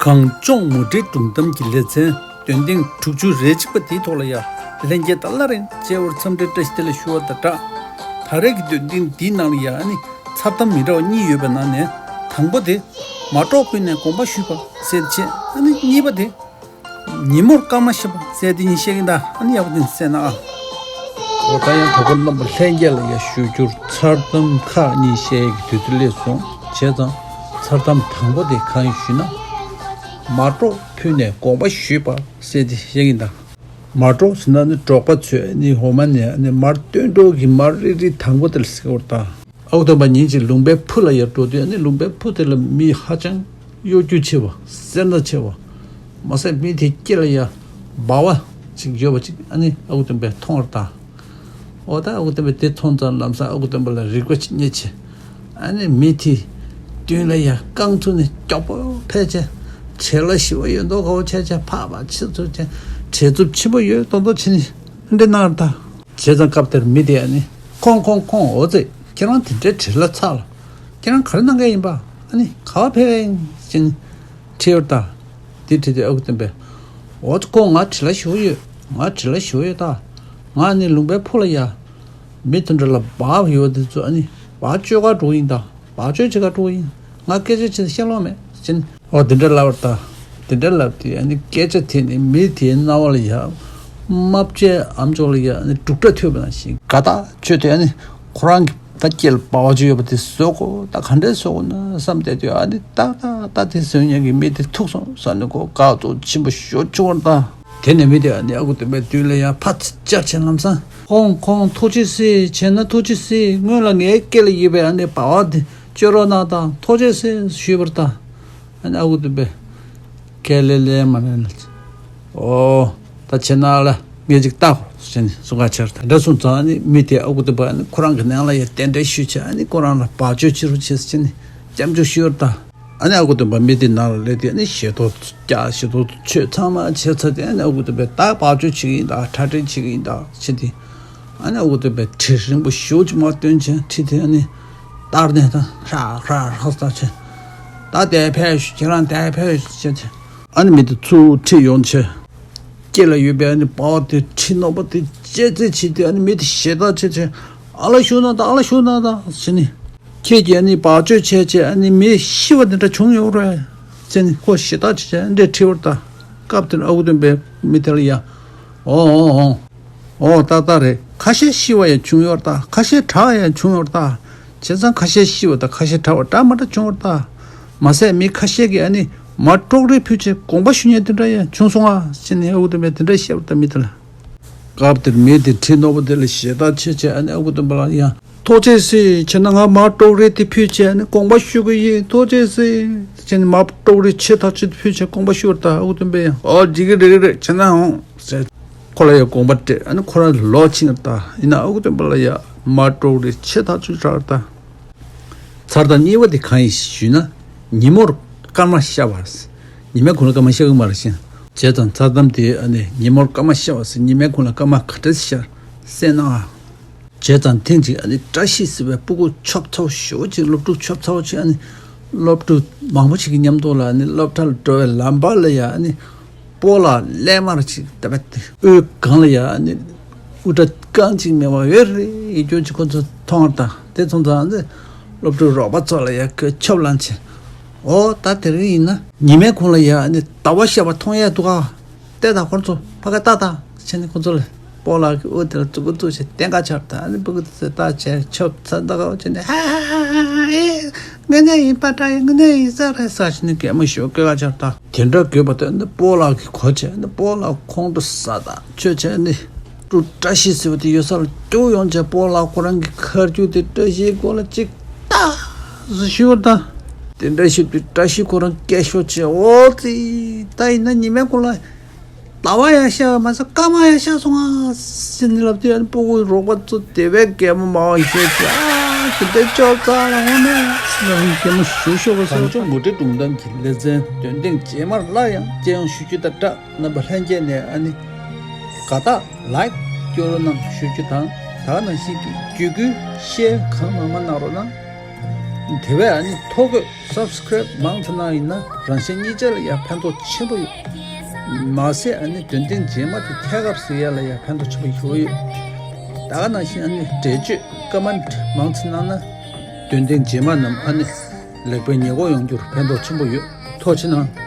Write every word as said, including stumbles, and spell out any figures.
གངས་ལྗོངས་མུ་འབྲེལ་སྒྲུང་གཏམ་གྱི་ལེ་ཚན་འདོན་ཐེངས་དྲུག་ཅུ་རེ་གཅིག་པ་དེའི་ཐོག་ལ་ཡ་ལྷན་རྒྱས་དང་སླར་ཡང་མཇལ་བར་འཚམས་འདྲི་བཀྲ་ཤིས་བདེ་ལེགས་ཞུ་བ་དང་སྦྲགས། ད་རེས་ཀྱི་འདོན་ཐེངས་འདིའི་ནང་ལ་ཡ་ཨ་ནི་མཚར་གཏམ་མི་འདྲ་བ་གཉིས་ཡོད་པའི་ནང་ནས་དང་པོ་དེ་མ་གྲོགས་ཕུལ་ནས་དགོངས་པ་ཞུས་པ་ཟེར་བྱས། ཨ་ནི་གཉིས་པ་དེ་ཉིན་མོར་སྐར་མ་ཤར་བ་ཟེར་དེ་གཉིས་བཤད་ཀྱིན་གདའ། ཨ་ནི་ཡག་པོ་དེ་གསན་ན་ཨ། འོ་ད་ཡང་གྲོགས་པོ་རྣམ་པ་ལྷན་རྒྱས་ལ་ཡ་ཞུ་རྒྱུར་མཚར་གཏམ་ཁག་གཉིས་བཤད་ཀྱི་དུས་ཚོད་སླེབས་སོང་། བྱས་ཙང་མཚར་གཏམ་དང་པོ་དེ་གང་ཡིན་ཞུས་ན། མ་གྲོགས་ཕུལ་ནས་དགོངས་པ་ཞུས་པ་ཟེར་དེ་བཤད་ཀྱིན་གདའ། མ་གྲོགས་ཟེར་ན་ནི་གྲོགས་པ་ཚོས་ནི་འོ་མ་ནས་ནི་མར་བཏོན་གྲོགས་ཀྱི་མར་རིལ་རིལ་དང་པོ་དེ་ལ་ཟེར་བར་གདའ། ཨ་ཁུ་སྟོན་པ་ཉིན་གཅིག་ལུང་པའི་ཕུ་ལ་ཡར་འགྲོ་དུས། ཨ་ནི་ལུང་པའི་ཕུ་དེ་ལ་མི་ཧ་ཅང་གཡོ་སྒྱུ་ཆེ་བ། སེར་སྣ་ཆེ་བ། མ་ཟད་མི་དེའི་སྐེ་ལ་ཡ་འབར་བ་ཅིག་ཡོད་པ་ཅིག་ཨ་ནི་ཨ་ཁུ་སྟོན་པས་མཐོང་བར་གདའ། འོ་ད་ཨ་ཁུ་སྟོན་པས་དེ་མཐོང་ཙང་ལམ་སང་ཨ་ཁུ་སྟོན་པ་ལ་རིག་པ་ཅིག་རྙེད་བྱས། ཨ་ནི་མི་དེའི་མདུན་ལ་ཡ་རྐང་ཚུགས་ནས་མགྱོགས་པོ་ཕེབས་བྱས། བྲེལ་བ་ཞེ་པོ་ཡོད་མདོག་ཁ་པོ་བྱས་བྱས། ཕར་ཕར་ཕྱིར་ཚུར་བྱས། བྲེལ་འཚུབ་ཆེན་པོ་ཡོད་མདོག་མདོག་བྱས་ནས་འདི་གནང་བར་གདའ། བྱས་ཙང་སྐབས་དེར་མི་དེ་ཨ་ནི་ཁོང་ཁོང་ཁོང་། འོ་ཙི། ཁྱེད་རང་དེ་འདྲའི་བྲེལ་བ་ཚ་ལ། ཁྱེད་རང་ག་རེ་གནང་གི་ཡིན་པ། ཨ་ནི་ག་པར་ཕེབས་ཡིན་ཟེར་ནས་དྲིས་པར་གདའ། དེ་དྲིས་དུས་ཨ་ཁུ་སྟོན་པས། འོ་ཙི་ཁོང་ང་བྲེལ་བ་ཞེ་པོ་ཡོད། ང་བྲེལ་བ་ཞེ་པོ་ཡོད་ད། ང་ནི་ལུང་པའི་ཕུ་ལ་ཡ་མི་དེ་འདྲ་ལ་བག་ཡོད་དེ་ཚོ་ཨ་ནི་བག་བཅོས་ག་འགྲོ་ཡིན་ད། བག་བཅོས་བྱེད་ག་འགྲོ་ཡིན། ང་སྐད་ཆ་བྱེད་བཤད་ལོང་མེད་ཟེར་ནས། འོ་དེ་འདྲ་ལབ་པར་གདའ། དེ་འདྲ་ལབ་དུས་ཨ་ནི་སྐད་ཆ་དེ་ནི་མི་དེའི་རྣ་བ་ལ་ཡ་རྨ་བྱའི་ཨ་མཆོག་ལ་ཡ་ཨ་ནི་འབྲུག་སྒྲ་ཐོས་པ་ནང་བཞིན་དགའ་ཐག་ཆོད་དེ། ཨ་ནི་ཁོ་རང་གི་ད་སྐེ་ལ་འབར་བ་ཅིག་ཡོད་པ་དེ་བཟོ་དགོས། ད་ག་འདྲས་བཟོ་དགོས་ན་བསམ་བསྡད་དུས། ཨ་ནི་ཏག་ཏག་ཏག་དེ་བཟོ་མཁན་གྱི་མི་དེ་ཐུག་སོང་ཟེར་ནས་ཁོ་དགའ་ཚོར་ཆེན་པོ་ཞེ་པོ་བྱུང་བར་གདའ། དེ་ནས་མི་དེ་ཨ་ནི་ཨ་ཁུ་སྟོན་པའི་མདུན་ལ་ཡ་ཕར་བཅར་བྱས་ལམ་སང་། ཁོང་ཁོང་ཐུགས་རྗེ་གཟིགས། བྱས་ན་ཐུགས་རྗེ་གཟིགས། སྔོན་ལ་ངའི་སྐེ་ལ་ཡོད་པའི་ཨ་ནི་འབར་བ་དེ་བཅོས་རོགས་གནང་དང་། ཐུགས་རྗེ་གཟིགས་ཞུས་པར་གདའ། ཨ་ནི་ཨ་ཁུ་སྟོན་པས་ཁས་ལེན་ལེན་མ་ལེན་ལ། འོ་ད་བྱས་ན་ལ་ངས་ཅིག་བལྟ་དགོས་ཟེར་ནས་གསུང་ག་བྱར་ད། འདྲ་སོང་ཙང་ཨ་ནི་མི་དེ་ཨ་ཁུ་སྟོན་པ་ཨ་ནི་ཁོ་རང་གི་ནང་ལ་ཡ་གདན་འདྲེན་ཞུས་བྱས། ཨ་ནི་ཁོ་རང་ལ་བག་བཅོས་བྱེད་རོགས་བྱེད་ཟེར་ནས་སྐྱབས་འཇུག་ཞུས་པར་གདའ། ཨ་ནི་ཨ་ཁུ་སྟོན་པ་མི་དེ་ནང་ལ་སླེབས་དུས་ཨ་ནི་ཞལ་ཏོག་བཀྱག་ཞལ་ཏོག་མཆོད་ཚང་མ་བྱས་ཚར་དུས། ཨ་ནི་ཨ་ཁུ་སྟོན་པས་ད་བག་བཅོས་བྱེད་ཀྱི་ཡིན་ད། ཁྲག་འདྲེན་བྱེད་ཀྱི་ཡིན་ད་བྱས་དུས། ཨ་ནི་ཨ་ཁུ་སྟོན་པས་གྲི་རིང་པོ་ཞེ་པོ་ཅིག་མར་བཏོན་བྱས། གྲི་དེ་ཨ་ནི་སྟར་ནས་ད་ཧྲག་ཧྲག་ཧྲག་ལྟ་བྱས། ད་དེ་ཕེབས་ཤོག་ཁྱེད་རང་དེ་ཕེབས་ཤོག་བྱས་བྱས། ཨ་ནི་མི་དེ་ཚུར་ཁྲིད་ཡོང་བྱས། སྐེ་ལ་ཡོད་པའི་ཨ་ནི་འབར་བ་དེ་གྲི་རྣོ་པོ་དེ་བཅད་རྩིས་བྱས་དུས། ཨ་ནི་མི་དེ་ཞེད་ཐག་ཆད་བྱས། ཨ་ལ་བཞུགས་གནང་དང་། ཨ་ལ་བཞུགས་གནང་དང་ཟེར་ནས། ཁྱེད་ཀྱིས་ཨ་ནི་བག་བཅོས་བྱས་བྱས་ཨ་ནི་མི་ཤི་བ་དེ་འདྲ་བྱུང་ཡོད་རེད་ཟེར་ནས་ཁོ་ཞེད་ཐག་ཆད་བྱས་འདྲེ་ཁྲིད་པར་གདའ། སྐབས་དེར་ཨ་ཁུ་སྟོན་པས་མི་དེ་ལ་ཡ། འོ་འོ་འོ། འོ་ཏག་ཏག་རེད། ཁ་ཤས་ཤི་བ་ཡང་བྱུང་ཡོད་རེད་ད། ཁ་ཤས་དྲག་ཡང་བྱུང་ཡོད་རེད་ད། བྱས་ཙང་ཁ་ཤས་ཤི་བ་དང་ཁ་ཤས་དྲག་པ་འདྲ་མ་འདྲ་བྱུང་ཡོད་རེད་ད། མ་ཟད་མི་ཁ་ཤས་ཀྱིས་ཨ་ནི་མར་གྲོགས་རེ་ཕུལ་བྱས་དགོངས་པ་ཞུ་མཁན་དེ་འདྲ་ཡང་བྱུང་སོང་ཨ་ཟེར་ནས་ཨ་ཁུ་སྟོན་པས་དེ་འདྲ་བཤད་པ་དང་མི་དེ་ལ། སྐབས་དེར་མི་དེ་གྲི་རྣོ་པོ་དེ་ལ་ཞེད་ཐག་ཆད་བྱས། ཨ་ནི་ཨ་ཁུ་སྟོན་པ་ལ་ཡང་ཐུགས་རྗེ་གཟིགས། བྱས་ན་ང་མར་གྲོགས་རེ་དེ་ཕུལ་བྱས་ཨ་ནི་དགོངས་པ་ཞུ་གི་ཡིན། ཐུགས་རྗེ་གཟིགས། བྱས་ནས་མར་གྲོགས་རེ་ཆེ་ཐག་ཆོད་དེ་ཕུལ་བྱས་དགོངས་པ་ཞུ་བར་གདའ། ཨ་ཁུ་སྟོན་པས་ཡང་འོ་འགྲིག་གི་རེད་གི་རེད། བྱས་ན་འོང་ཟེར། ཁོ་ལ་ཡང་དགོངས་པ་སྤྲད། ཨ་ནི་ཁོ་རང་ལོག་ཕྱིན་པར་གདའ། ཡིན་ནའང་ཨ་ཁུ་སྟོན་པ་ལ་ཡ་མར་གྲོགས་རེ་ཆེ་ཐག་ཆོད་རག་པར་གདའ། མཚར་གཏམ་གཉིས་པ་དེ་གང་ཡིན་ཞུས་ན། ཉིན་མོར་སྐར་མ་ཤར་བ། ཉི་མའི་གུང་ལ་སྐར་མ་ཤར་གི་མ་རེད་ཤིང་། བྱས་ཙང་མཚར་གཏམ་དེ་ཨ་ནི་ཉིན་མོར་སྐར་མ་ཤར་བ་ཟེར། ཉི་མའི་གུང་ལ་སྐར་མ་ག་འདྲས་ཤར་གསན་ན་ཨ། བྱས་ཙང་ཐེངས་གཅིག་ཨ་ནི་བཀྲ་ཤིས་ཟེར་བའི་སྤུ་གུ་ཆོབ་ཚ་བོ་ཞེ་པོ་ཅིག་སློབ་ཕྲུག་ཆོབ་ཚ་བོ་ཅིག་ཨ་ནི་སློབ་ཕྲུག་མང་པོ་ཞིག་གི་མཉམ་དུ་ལ་ཨ་ནི་སློབ་གྲྭ་ལ་འགྲོ་བའི་ལམ་བར་ལ་ཡ་ཨ་ནི་སྤོ་ལགས་ཀླད་དམར་ཅིག་ད་བད་དེ་དབུའི་སྒང་ལ་ཡ་ཨ་ནི་དབུ་སྐྲ་རྐང་གཅིག་མེད་པ་འོད་རེ་ཡི་རྒྱུ་ཅིག་ཁོ་ཚོ་མཐོང་བར་གདའ། དེ་མཐོང་ཙང་ཨ་ནི་སློབ་ཕྲུག་རོགས་པ་ཚོ་ལ་ཡ་ཁོས་ཆོབ་ལངས་བྱས། འོ་ད་དེ་རིང་ཡིན་ན་ཉི་མའི་གུང་ལ་ཡ་ཨ་ནི་ཟླ་བ་ཤར་བ་མཐོང་ཡས་འདུག་ག་བལྟས་དང་ཁོ་ཚོ་ཕ་གི་ལྟ་དང་བྱས་ནས་ཁོ་ཚོ་ལ་སྤོ་ལགས་ཀྱི་དབུ་དེ་ལ་མཛུབ་གུ་བཙུགས་བྱས་བསྟན་ག་བྱར་གདའ། ཨ་ནི་སྤུ་གུ་དེ་ཚོས་ལྟ་བྱས་ཆོབ་ཚ་ད་ག་བྱས་ནས་ཧ་ཧ་ཧ་ཧ་ཨེ་དངོས་གནས་ཡིན་པ་འདྲ་ཡིན། དངོས་གནས་ཡིན་ས་རེད་ཟེར་བྱས་ནས་གད་མོ་ཞེ་པོ་བཀོད་ག་བྱར་གདའ། དེ་འདྲ་བཀོད་པ་དེ་ནི་སྤོ་ལགས་ཀྱིས་གོ་བྱས་ནས་སྤོ་ལགས་ཁོང་ཁྲོ་ཟ་ད་ཆོད་བྱས་ནས་སྤྲུལ་བཀྲ་ཤིས་ཟེར་བ་དེ་ཡོད་ས་ལ་རྒྱུགས་ཡོང་བྱས་སྤོ་ལགས་ཁོ་རང་གི་ཁ་རྒྱུག་དེ་བཀྲ་ཤིས་མགོ་ལ་གཅིག་ཏག་ཟེར་ཞུས་པར་གདའ། དེ་འདྲ་ཞིག་དུས་བཀྲ་ཤིས་ཁོ་རང་སྐད་ཤོར་བྱས། འོ་ཙི། ད་ཡིན་ན་ཉི་མའི་གུང་ལ་ཟླ་བ་ཡང་ཤར་བ་མ་ཟད་སྐར་མ་ཡང་ཤར་སོང་ཨ་ཟེར་ནས་ལབ་དུས་ཨ་ནི་སྤུ་གུ་རོགས་པ་ཚོ་དེ་བས་གད་མོ་མང་བ་ཤོར་བྱས། ཨ་དེ་འདྲའི་ཅོག་ཙག་ལ་འོ་ན་ཟེར་ནས་གད་མོ་ཞུ་ཤོར་བ་སོང་། གངས་ལྗོངས་མུ་འབྲེལ་སྒྲུང་གཏམ་གྱི་ལེ་ཚན་འདོན་ཐེངས་རྗེས་མར་སླར་ཡང་མཇལ་ཡོང་ཞུ་རྒྱུ་དང་སྦྲགས། རྣམ་པ་ལྷན་རྒྱས་ནས་ཨ་ནི་དགའ་རྟགས་ལའིཀ་སྐྱོར་རོགས་གནང་ཞུ་རྒྱུ་དང་། ད་ག་ནང་བཞིན་གྱི་བརྒྱུད་སྐུལ་ཤེར་གང་མང་མང་གནང་རོགས་གནང་། དེ་བས་ཨ་ནི་ཐོ་འགོད་སབ་སི་ཀ་རེབ་མང་ཙམ་གནང་ཡིན་ན་རང་གཞན་གཉིས་ཆ་ལ་ཡང་ཕན་ཐོགས་ཆེན་པོ་ཡོད། མ་ཟད་ཨ་ནི་འདོན་ཐེངས་རྗེས་མ་དེ་ཁྱད་སྐབས་ཟེར་ཡ་ལ་ཡང་ཕན་ཐོགས་ཆེན་པོ་ཡོད་ཡོད། ད་ག་ནང་བཞིན་ཨ་ནི་འགྲེལ་བརྗོད་ཀོ་མེན་ཊི་མང་ཙམ་གནང་ན་འདོན་ཐེངས་རྗེས་མ་རྣམས་ཨ་ནི་ལེགས་པའི་ཉེས་འགོག་ཡོང་རྒྱུར་ཕན་ཐོགས་ཆེན་པོ་ཡོད། ཐུགས་རྗེ་གནང་།